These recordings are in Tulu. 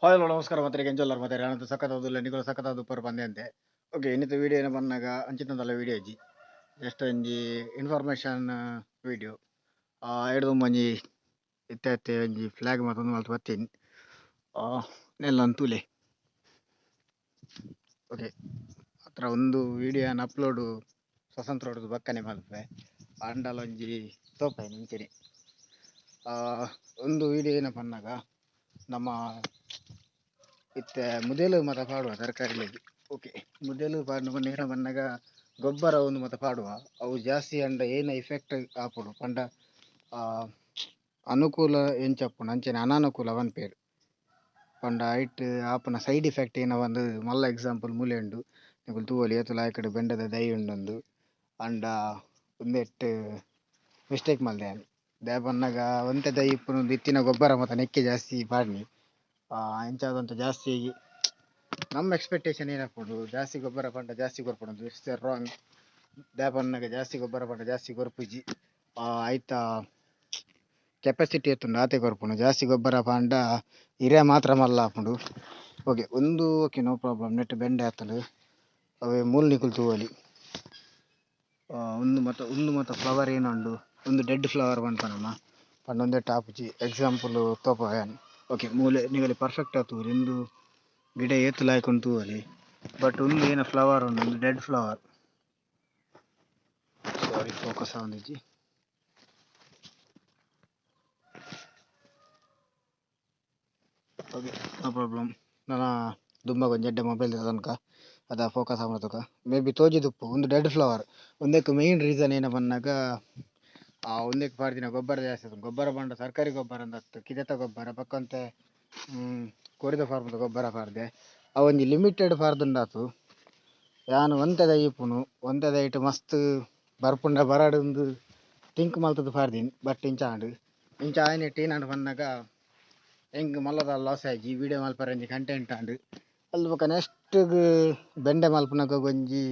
ಹಾಯ್ ಹಲೋ ನಮಸ್ಕಾರ ಮತ್ತೆ ಎಂಜೋಲ್ಲರ್ ಮತ್ತೆ ಅನಂತ ಸಖತ್ತಾದ ನಿಕುಲು ಸಖತ್ತಾದ ಉಪ್ಪರು ಪಂದೆ ಅಂತೆ. ಓಕೆ, ಇನ್ನಿತ ವೀಡಿಯೋ ಏನ ಬಂದಾಗ ಅಂಚಿತಂದಲ್ಲ ವೀಡಿಯೋ ಇಜ್ಜಿ, ಜಸ್ಟ್ ಒಂಜಿ ಇನ್ಫಾರ್ಮೇಷನ್ ವೀಡಿಯೋ. ಎಡ್ದು ಒಂಜಿ ಇತ್ತೆ ಇತ್ತೆ ಒಂಜಿ ಫ್ಲಾಗ್ ಮತ್ತೊಂದು ಮಲ್ತ್ ಬತ್ತೀನಿ ನೆಲ್ಲ ತೂಲೆ. ಓಕೆ, ಹತ್ರ ಒಂದು ವೀಡಿಯೋ ಅಪ್ಲೋಡು ಸ್ವತಂತ್ರ ಹೊಡೆದು ಬಕ್ಕನೆ ಮಲ್ಪೆ ಆಂಡಲ ಒಂಜಿ ತೋಪೆ ಇಂಚನೆ. ಒಂದು ವೀಡಿಯೋ ಏನಪ್ಪ ಪನ್ನಗ ನಮ್ಮ ಇತ್ತೆ ಮುದೆಲು ಮತ ಪಾಡುವ ತರಕಾರಿಲೆಗ್. ಓಕೆ, ಮುದೆಲು ಪಾಡ್ನ ನೇರ ಬನ್ನಗ ಗೊಬ್ಬರ ಒಂದು ಮತ ಪಾಡುವ ಅವು ಜಾಸ್ತಿ ಅಂಡ ಏನ ಇಫೆಕ್ಟ್ ಆಪುಂಡು ಪಂಡ ಅನುಕೂಲ ಎಂಚ ಆಪುಂಡು ಅಂಚನೆ ಅನನುಕೂಲ ಪನ್ಪೆರ್ ಪಂಡ ಐಟ್ ಆಪುನ ಸೈಡ್ ಎಫೆಕ್ಟ್ ಏನ ಪಂದ್ ಮಲ್ಲ ಎಕ್ಸಾಂಪಲ್ ಮೂಲೆ ಉಂಡು. ನಿಕುಲು ತೂವೊಲಿ ಏತ್ ಲಾಯ್ಕಡ್ ಬೆಂಡೆದ ದೈ ಉಂಡೊಂದು ಆಂಡ ಉಂದೆಟ್ ಮಿಸ್ಟೇಕ್ ಮಲ್ದೆ ಯಾನ್. ದಾಯೆ ಪನ್ನಗ ಒಂತೆ ದೈ ಇಪ್ಪುನು ಇತ್ತಿನ ಗೊಬ್ಬರ ಮತ ನೆಕ್ಕೆ ಜಾಸ್ತಿ ಪಾಡ್ನಿ. ಇಂಚಾದ್ ಒಂತೆ ಜಾಸ್ತಿ ನಮ್ಮ ಎಕ್ಸ್ಪೆಕ್ಟೇಷನ್ ಏನಾಪುಂಡು ಜಾಸ್ತಿ ಗೊಬ್ಬರ ಪಂಡ ಜಾಸ್ತಿ ಕೊರ್ಪುಂಡು, it's wrong. ದಾಯೆ ಪನ್ನಗ ಜಾಸ್ತಿ ಗೊಬ್ಬರ ಪಂಡ ಜಾಸ್ತಿ ಕೊರ್ಪುಜಿ, ಐತ ಕೆಪಾಸಿಟಿ ಎತ್ತುಂಡು ಆತೆ ಕೊರ್ಪುಂಡು. ಜಾಸ್ತಿ ಗೊಬ್ಬರ ಪಂಡ ಇರೆ ಮಾತ್ರ ಮಲ್ಲ ಆಪುಂಡು. ಓಕೆ, ಒಂದು ಓಕೆ ನೋ ಪ್ರಾಬ್ಲಮ್. ನೆಟ್ ಬೆಂಡೆ ಆತುಂಡು ಅವೇ ಮೂಲು ನಿಕುಲು ತೂವೊಲಿ. ಉಂದು ಮತ ಫ್ಲವರ್ ಏನುಂಡು ಒಂದು ಡೆಡ್ ಫ್ಲವರ್ ಪನ್ಪನಮ ಪಂಡ ಉಂದೆಟ್ ಆಪುಜಿ ಎಕ್ಸಾಂಪಲ್ ತೋಪ ಯಾನ್. ಓಕೆ, ಮೂಲೆ ನಿಗಲಿ ಪರ್ಫೆಕ್ಟ್ ಆದ್ ತೂವೊಲಿ, ಉಂದು ಗಿಡ ಏತ್ ಲಾಯ್ಕ್ ಉಂಡು ತೂವೊಲಿ. ಬಟ್ ಉಂದು ಏನ ಫ್ಲವರ್ ಉಂಡು, ಉಂದು ಡೆಡ್ ಫ್ಲವರ್. ಸಾರಿ, ಫೋಕಸ್ ಆವೊಂದಿಜ್ಜಿ. Okay, no problem. ನನ ದುಂಬಗ್ ಒಂಜಿ ಎಡ್ಡೆ ಮೊಬೈಲ್ ತನಕ ಅದ ಫೋಕಸ್ ಆವೊಂದು ತುಕ ಮೇ ಬಿ ತೋಜಿದುಪ್ಪು. ಉಂದು ಡೆಡ್ ಫ್ಲವರ್. ಉಂದೆಕ್ ಮೈನ್ ರೀಸನ್ ಏನ ಪನ್ನಗ ಉಂದೆಕ್ ಪಾಡ್ದಿನ ಗೊಬ್ಬರ ಜಾಸ್ತಿ ಆತುಂಡು. ಗೊಬ್ಬರ ಪಂಡ ಸರ್ಕಾರಿ ಗೊಬ್ಬರ ಅಂದತ್ತು, ಕಿದೆತ ಗೊಬ್ಬರ ಬೊಕ್ಕಂತೆ ಕೋರಿದ ಫಾರ್ಮದ ಗೊಬ್ಬರ ಪಾಡ್ದೆ. ಅವೊಂಜಿ ಲಿಮಿಟೆಡ್ ಪಾಡ್ದುಂಡಾತು. ಯಾನ್ ಒಂತೆ ದೈ ಇಪ್ಪುನು ಒಂತೆ ದೈಟ್ ಮಸ್ತ್ ಬರ್ಪುಂಡ ಬರಡ್ ಉಂದು ಥಿಂಕ್ ಮಲ್ತುದು ಪಾಡ್ದಿನಿ. ಬಟ್ ಇಂಚ ಆಂಡ್. ಇಂಚ ಆಯಿನೆಟ್ ಏನಾಂಡ್ ಪನ್ನಗ ಎಂಕ್ ಮಲ್ಲದ ಲಾಸ್ ಆಯಿಜಿ, ವೀಡಿಯೋ ಮಲ್ಪರೆ ಒಂಜಿ ಕಂಟೆಂಟ್ ಆಂಡ್. ಅಲ್ತ್ ಬೊಕ ನೆಕ್ಸ್ಟ್ ಗ್ ಬೆಂಡೆ ಮಲ್ಪುನಗ ಒಂಜಿ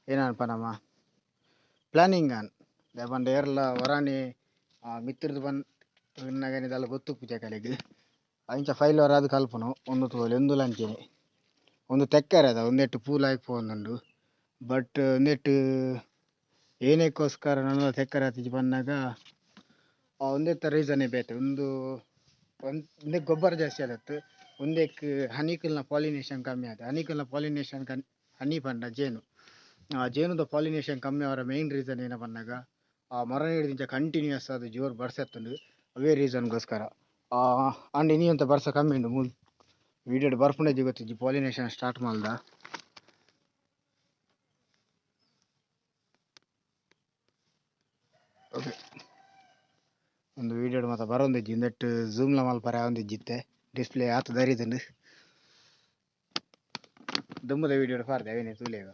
ಏನಾಂಡ್ ಪನಮ ಪ್ಲಾನಿಂಗ್ ಆಂಡ್. ದಾಯೆ ಪಂಡ ಏರ್ಲ ಒರಾನೆ ಮಿತ್ತುರ್ದು ಬನ್ನಗನೆ ದಾಲ ಗೊತ್ತುಪ್ಪುಜಿ ಅಕಲೆಗ್. ಅಂಚ ಫೈಲ್ ವರಾದ್ ಕಲ್ಪುನು. ಉಂದು ತೂವೊಲಿ, ಉಂದುಲ ಅಂಚನೆ ಉಂದು ತೆಕ್ಕರೆದ ಉಂದೆಟ್ ಪೂ ಲಾಯ್ಕ್ ಪೋವೊಂದುಂಡು. ಬಟ್ ಉಂದೆಟ್ ಏನೆಕ್ಕೋಸ್ಕರ ನನಲ ತೆಕ್ಕರೆ ಆತಿಜಿ ಪನ್ನಗ ಉಂದೆತ್ತ ರೀಸನ್ ಬೇತೆ. ಉಂದು ಉಂದೆಕ್ ಗೊಬ್ಬರ ಜಾಸ್ತಿ ಆದತ್ತು, ಉಂದೆಕ್ ಹನಿಕಲ್ನ ಪಾಲಿನೇಷನ್ ಕಮ್ಮಿ ಆದ್. ಹನಿಕಲ್ನ ಪಾಲಿನೇಷನ್ ಹನಿ ಪಂಡ ಜೇನು, ಜೇನುದ ಪಾಲಿನೇಷನ್ ಕಮ್ಮಿ ಅವರ ಮೈನ್ ರೀಸನ್ ಏನ ಪನ್ನಗ ಮರ ನೀಡ್ದಿಂಚ ಕಂಟಿನ್ಯೂಸ್ ಆದ್ ಜೋರ್ ಬರ್ಸ ಇತ್ತುಂಡು, ಅವೇ ರೀಸನ್ಗೋಸ್ಕರ. ಆಂಡ ಇನಿ ಒಂತೆ ಬರ್ಸ ಕಮ್ಮಿ ಉಂಡು. ಮೂಲು ವೀಡಿಯೋಡ್ ಬರ್ಪುಂಡ ಗೊತ್ತಿಜ್ಜಿ. ಪಾಲಿನೇಷನ್ ಸ್ಟಾರ್ಟ್ ಮಲ್ದ. ಓಕೆ, ಒಂದು ವೀಡಿಯೋಡ್ ಮಾತ ಬರೊಂದಿಜ್ಜಿ, ಉಂದೆಟ್ ಝೂಮ್ ಲ ಮಲ್ಪರೆ ಆವೊಂದಿಜ್ಜಿ ಇತ್ತೆ, ಡಿಸ್ಪ್ಲೇ ಆತ್ ದರಿದುಂಡು. ದುಂಬುದ ವೀಡಿಯೋಡ್ ಪಾಡ್ದೆ ಅವೇನೆ ತೂಲೆಗ,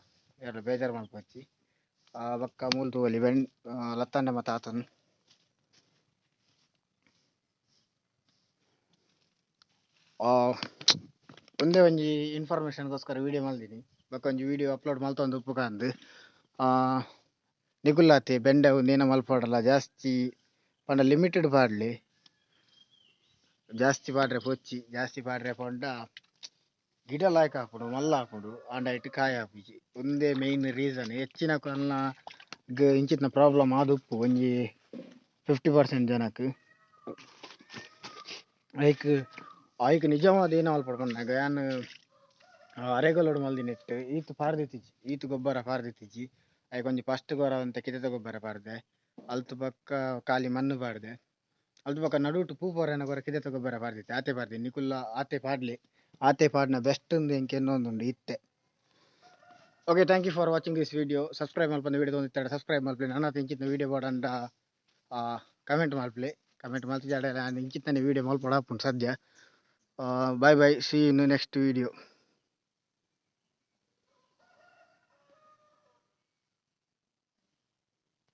ಏರ್ಲ ಬೇಜಾರ್ ಮಲ್ಪೊಚ್ಚಿ. ಬೊಕ್ಕ ಮೂಲು ತೂವೊಲಿ ಬೆಂಡ್ ಲತ್ತಂಡೆ ಮಾತ ಆತುಂಡು. ಉಂದೇ ಒಂಜಿ ಇನ್ಫಾರ್ಮೇಷನ್ಗೋಸ್ಕರ ವೀಡಿಯೋ ಮಲ್ದಿನಿ. ಬೊಕ್ಕ ಒಂಜಿ ವೀಡಿಯೋ ಅಪ್ಲೋಡ್ ಮಲ್ತೊಂದು ಉಪ್ಪುಕ ಅಂದ್. ನಿಕುಲಾತೆ ಬೆಂಡೆ ಉಂದೇನ ಮಲ್ಪೊಡಲ ಜಾಸ್ತಿ ಪಂಡ ಲಿಮಿಟೆಡ್ ಪಾಡ್ಲೆ, ಜಾಸ್ತಿ ಪಾಡ್ರೆ ಪೊಚ್ಚಿ, ಜಾಸ್ತಿ ಪಾಡ್ರೆ ಪಂಡ ಗಿಡ ಲಾಯ್ಕ್ ಆಪುಂಡು ಮಲ್ಲ ಆಪುಂಡು ಆಂಡ ಐಟ್ ಕಾಯಿ ಆಪುಜಿ. ಉಂದೇ ಮೈನ್ ರೀಸನ್. ಹೆಚ್ಚಿನ ಗ್ ಇಂಚಿತ್ತಿನ ಪ್ರಾಬ್ಲಮ್ ಆದುಪ್ಪು ಒಂಜಿ 50% ಜನಕ್. ಐಕ್ ಐಕ್ ನಿಜವಾದ ಏನ ಮಲ್ಪೊಡು ಪನ್ನಗ ಯಾನ್ ಅರೆಗಲೊಡು ಮಲ್ದಿನೆಟ್ ಈತ್ ಪಾಡ್ದಿತ್ತಿಜಿ, ಈತ್ ಗೊಬ್ಬರ ಪಾಡ್ದಿತ್ತಿಜಿ. ಐಕ್ ಒಂಜಿ ಫಸ್ಟ್ ಗೊರ ಒಂತೆ ಕಿದೆತ ಗೊಬ್ಬರ ಪಾಡ್ದೆ, ಅಲ್ತ್ ಬೊಕ್ಕ ಖಾಲಿ ಮಣ್ಣು ಪಾಡ್ದೆ, ಅಲ್ತ್ ಬೊಕ್ಕ ನಡುಟು ಪೂ ಪೋರೆನ ಗೊರ ಕಿದೆತ ಗೊಬ್ಬರ ಪಾಡ್ದಿತ್ತೆ, ಆತೆ ಪಾಡ್ದೆ. ನಿಕುಲ್ಲ ಆತೆ ಪಾಡ್ಲೆ, ಆತೆ ಪಾಡ್ನ ಬೆಸ್ಟ್ ಉಂದು ಎಂಕ್ ಎನ್ನೊಂದುಂಡು ಇತ್ತೆ. Okay, thank you for watching this video. Subscribe ಮಲ್ಪಂದೆ video ತೂವೊಂದಿತ್ತಡ subscribe ಮಲ್ಪಲೆ. ನನಾತ್ ಇಂಚಿತ್ತಿನ ವೀಡಿಯೋ ಬೋಡಂಡ ಕಮೆಂಟ್ ಮಲ್ಪಲೆ. ಕಮೆಂಟ್ ಮಲ್ತಿಜಾಡ ಯಾನ್ ಇಂಚಿತ್ತನೆ ವೀಡಿಯೋ ಮಲ್ಪೊಡು ಆಪುಂಡು ಸದ್ಯ. Bye bye, see in next video.